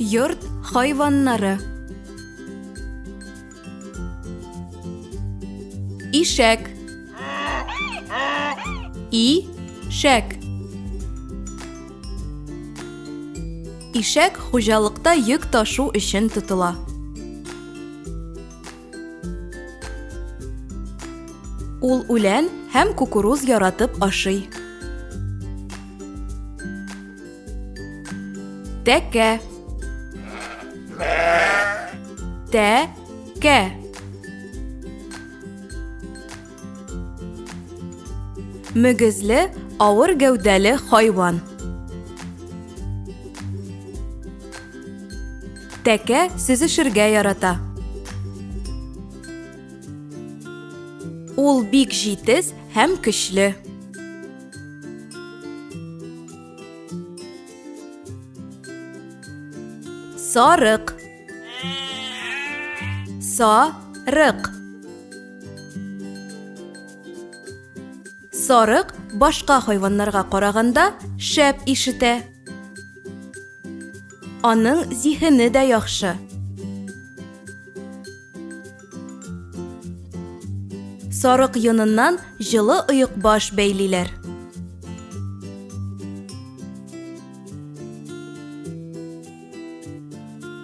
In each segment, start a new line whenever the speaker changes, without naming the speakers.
Йорт хайваннары. Ишәк. И шәк. Ишәк хуҗалыкта йөк ташу өчен тотыла. Ул үлән һәм кукуруз яратып ашый. Тәкә. Тәкә. Мөгезле, авыр гәүдәле хайван. Тәкә сөзешергә ярата. Ул бик җитез һәм көчле. Сарык. Сарык. Сарык башка хайваннарга караганда шәп ишетә. Аның зиһене дә яхшы. Сарык йоныннан җылы оекбаш бәйлиләр.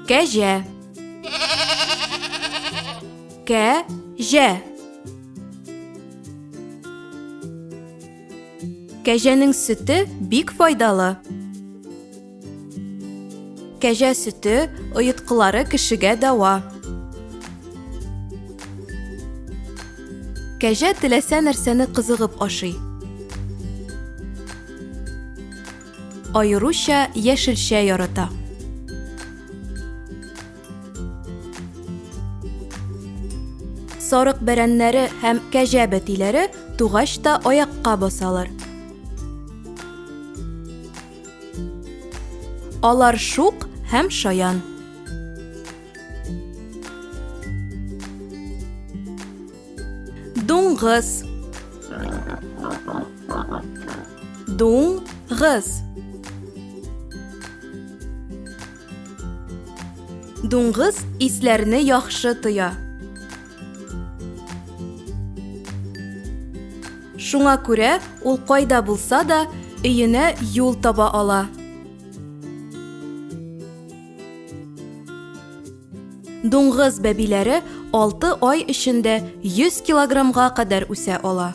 Кәҗә. Кәҗә. Кәҗәнең сөте бик файдалы. Кәҗә сөте, оеткылары кешегә дәва. Кәҗә теләсә нәрсәне кызыгып ашый. Аеруча яшелчә ярата. Сарык бәрәннәре һәм кәҗә бәтиләре тугач та аякка басалар. Алар шук һәм шаян. Дуңгыз. Дуңгыз. Дуңгыз исләрне яхшы тоя. Шуңа күрә ул кайда булса да өенә юл таба ала. Дуңгыз бәбиләре 6 ай эчендә 100 килограммга кадәр үсә ала.